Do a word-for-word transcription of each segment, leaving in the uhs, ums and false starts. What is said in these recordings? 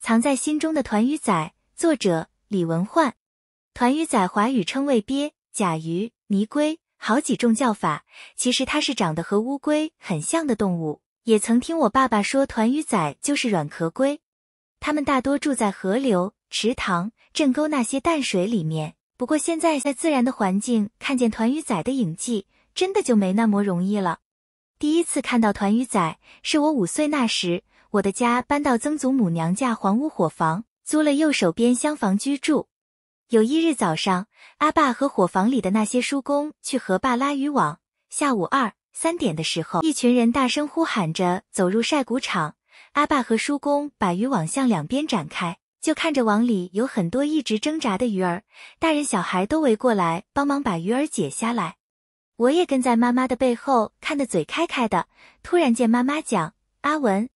藏在心中的团鱼仔，作者李文焕。团鱼仔华语称谓鳖、甲鱼、泥龟，好几种叫法。其实它是长得和乌龟很像的动物，也曾听我爸爸说团鱼仔就是软壳龟。它们大多住在河流、池塘、镇沟那些淡水里面。不过现在在自然的环境看见团鱼仔的影迹，真的就没那么容易了。第一次看到团鱼仔，是我五岁那时，我的家搬到曾祖母娘家黄屋伙房，租了右手边厢房居住。有一日早上，阿爸和伙房里的那些叔公去河坝拉渔网，下午二、三点的时候，一群人大声呼喊着走入晒谷场。阿爸和叔公把渔网向两边展开，就看着网里有很多一直挣扎的鱼儿，大人小孩都围过来帮忙把鱼儿解下来。我也跟在妈妈的背后，看得嘴开开的。突然见妈妈讲：“阿文，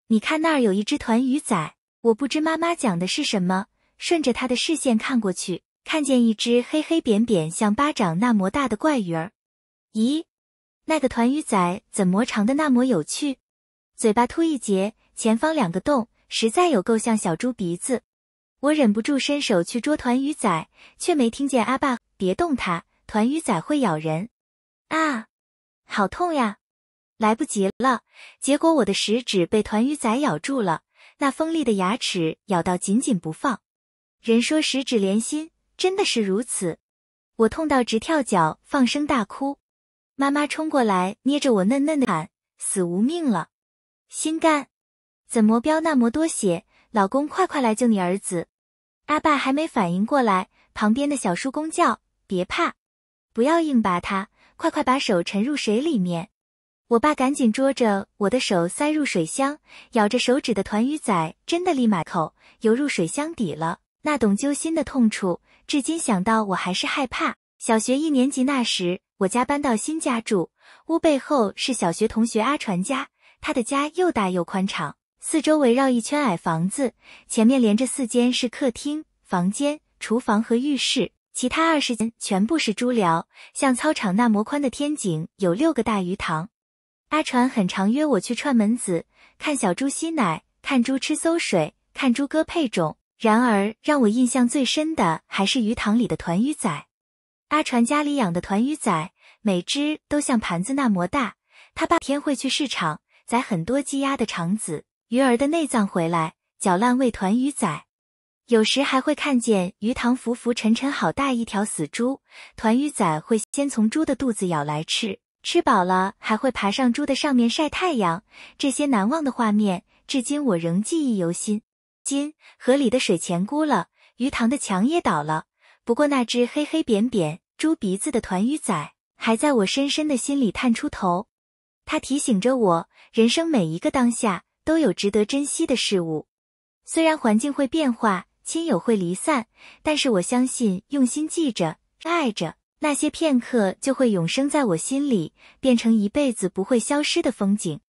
你看那儿有一只团鱼仔。”我不知妈妈讲的是什么，顺着她的视线看过去，看见一只黑黑扁扁像巴掌那么大的怪鱼儿。咦，那个团鱼仔怎么长得那么有趣？嘴巴凸一截，前方两个洞，实在有够像小猪鼻子。我忍不住伸手去捉团鱼仔，却没听见阿爸：“别动它，团鱼仔会咬人。”啊，好痛呀！来不及了，结果我的食指被团鱼仔咬住了，那锋利的牙齿咬到紧紧不放。人说十指连心，真的是如此。我痛到直跳脚，放声大哭。妈妈冲过来，捏着我嫩嫩的喊：“死无命了。”心肝，怎么飙那么多血？老公，快快来救你儿子！阿爸还没反应过来，旁边的小叔公叫：“别怕，不要硬拔它，快快把手沉入水里面。”我爸赶紧捉着我的手塞入水箱，咬着手指的团鱼仔真的立马口游入水箱底了。那种揪心的痛楚，至今想到我还是害怕。小学一年级那时，我家搬到新家住，屋背后是小学同学阿传家，他的家又大又宽敞，四周围绕一圈矮房子，前面连着四间是客厅、房间、厨房和浴室，其他二十间全部是猪寮，像操场那模宽的天井有六个大鱼塘。阿传很常约我去串门子，看小猪吸奶，看猪吃馊水，看猪哥配种。然而，让我印象最深的还是鱼塘里的团鱼仔。阿传家里养的团鱼仔，每只都像盘子那么大，他爸天会去市场宰很多鸡鸭的肠子、鱼儿的内脏回来，搅烂喂团鱼仔。有时还会看见鱼塘浮浮沉沉好大一条死猪，团鱼仔会先从猪的肚子咬来吃，吃饱了还会爬上猪的上面晒太阳。这些难忘的画面，至今我仍记忆犹新。今，河里的水钱枯了，鱼塘的墙也倒了，不过那只黑黑扁扁、猪鼻子的团鱼仔，还在我深深的心里探出头。它提醒着我，人生每一个当下都有值得珍惜的事物。虽然环境会变化，亲友会离散，但是我相信用心记着、爱着，那些片刻就会永生在我心里，变成一辈子不会消失的风景。